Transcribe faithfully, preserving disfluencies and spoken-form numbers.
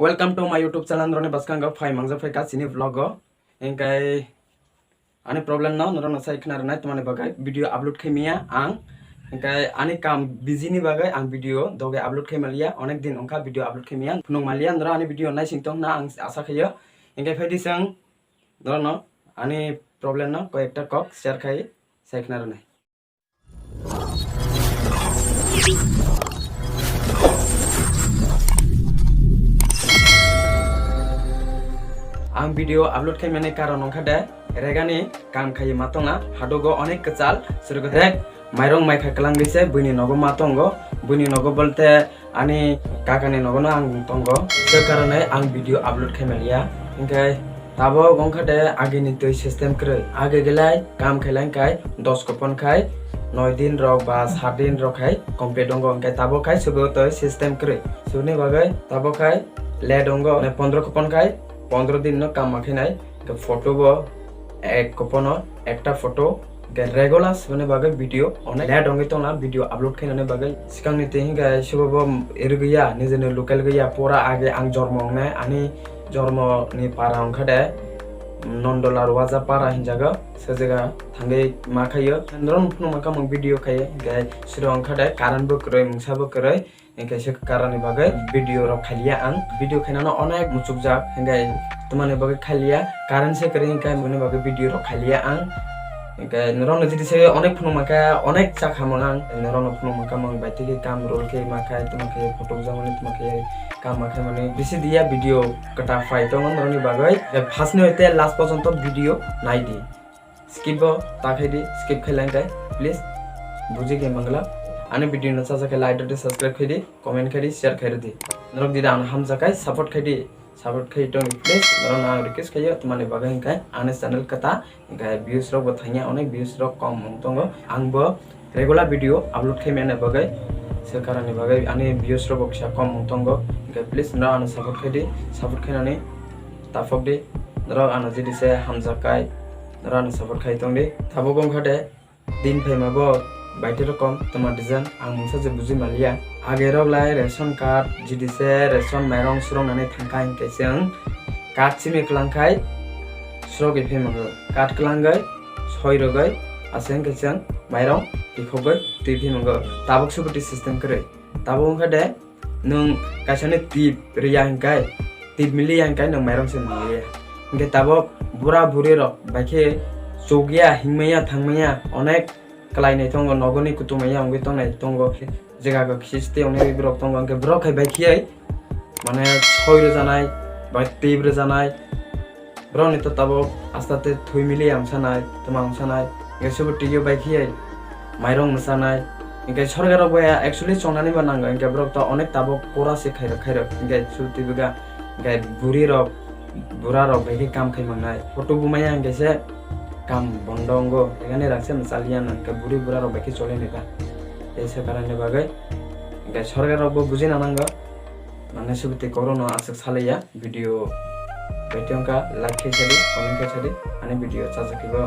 Welcome to my YouTube channel, norokni bwskango phai mangjak phaikha chini vlog o. Hinkhe ani problem no norokno sai khna rwnai, tamani bagwi video upload khai maya ang. Hinkhe ani kam busy ni bagwi ang video doge upload khai maliya, onek din wngkha video upload khai maya. Phunuk maliya norok ani video naising tong hwnna ang asa khaio. Hinkhe phaidi chwng norokno ani problem no koi ekta kok share khai sai khna rwnai. Ang video upload khaimani karon wngkha de, regani kam khai ma tongna, hadugo onek kwchal, sirgo rek mairong mai kha kwlangwi se buini nogo ma tongo, buini nogo bolte ani kakani nogono ang tongo, se karone ang video upload khaimaliya. Hinkhe tabok wngkha de agini twi system kwrwi. Age gelai kam khailai khai dos kopon khai noi din rok ba sat din rok khai complete wngo, hinkhe tabok khai subo twi system kwrwi. Suboni bagwi tabok khai late wngo, mane pondro kopon khai pondro din no kam ma khainai. Hinkhe photo bo ek kopono ekta photo, hinkhe regular suboni bagwi video onek late wngwi tongna, video upload khainani bagwi. Swkangni twi hinkhe subo bo eri gwiya, nijini local gwiya, pura age ang jormo wngnai, ani jormo ni para wngkha de Nondolal Waja para hinjago, se jaga thangwi ma khaio. Norok phunuk mankha mung video khaio, hinkhe siro wngkha de current bo kwrwi, mungsa bo kwrwi, hinkhe se karani bagwi video rok khailiya ang. Video khainano onek muchukjak, hinkhe tamani bagwi khailiya, current se kwrwi hinkhe boni bagwi video rok khailiya ang. Hinkhe norokno jodi se onek phunuk mankha, onek chakhamung ang, norokno phunuk mankha mung bai twi khe kam role khe ma khai, tamo khe photo jamani, tamo khe kam ma khaimani. Bisi diya video kwta phai tongo norokni bagwi. First ni hoite last porjonto video nai di. Skip bo ta khai di, skip khai lang kai, please. Buji khe mangla. Ani video no chacha khe like rwdi, subscribe khai di, comment khai di, share khai rwdi. Norok dida ano hamjak kai support khai di, support khai tong di, please. Norok no ang request khaio, tamani bagwi hinkhe ani channel kwta, hinkhe views rok bo thangya, onek views rok kom wng tongo. Ang bo regular video upload khai mani bagwi, se karani bagwi ani views rok bo kisa kom wng tongo. Hinkhe please norok ano support khai di, support khainani taphok di. Norok ano jodi se hamjak kai, norok ano support khai tong di. Tabuk wngkha de din phaima bo baithe rokom toma design ang mungsa je buji maliya. Age rok lai ration card, jodi se ration mairong surok nani thangkha hinkhe chwng card simi kwlang khai surogwi phai mango. Card kwlangwi soi rwgwi aswk hinkhe chwng mairong tikhogwi twi phai mango. Tabuk suboti system kwrwi. Tabuk wngkha de nwng kaisani tip riya hinkhe, tip miliya hinkhe nwng mairong se mangliya. Hinkhe tabuk bura buri rok bai khe chukya, hingmaya, thangmaya onek kwlai nai tongo, nogoni kutumaya wngwi tongnai tongo, jega go khisti ongnai borok tongo, hinkhe borok hai bai khe mane soi rwjanai bai tip rwjanai. Borokni to tabuk aste aste thwi mili ang sanai, toma ang sanai. Hinkhe subo twiyo bai khe mairong mwsanai. Hinkhe sorkar rok bai actually chongnani bo nango. Hinkhe borok to onek tabuk pora se khairok khairok. Hinkhe subo twibo ga, hinkhe buri rok, bura rok bai khe kam khai mangnai. Photo bumaya hinkhe se kam bondo wngo. Hinkhe ni rang se mwchaliya nang. Hinkhe buri bura rok bai khe choli nai ba. Tei se karon ni bagwi hinkhe sorkar rok bo bujina nango. Mane subiti koro no aswk salaiya video bai tongkha, like khe sadi, comment khe sadi, ani video chajak khe bo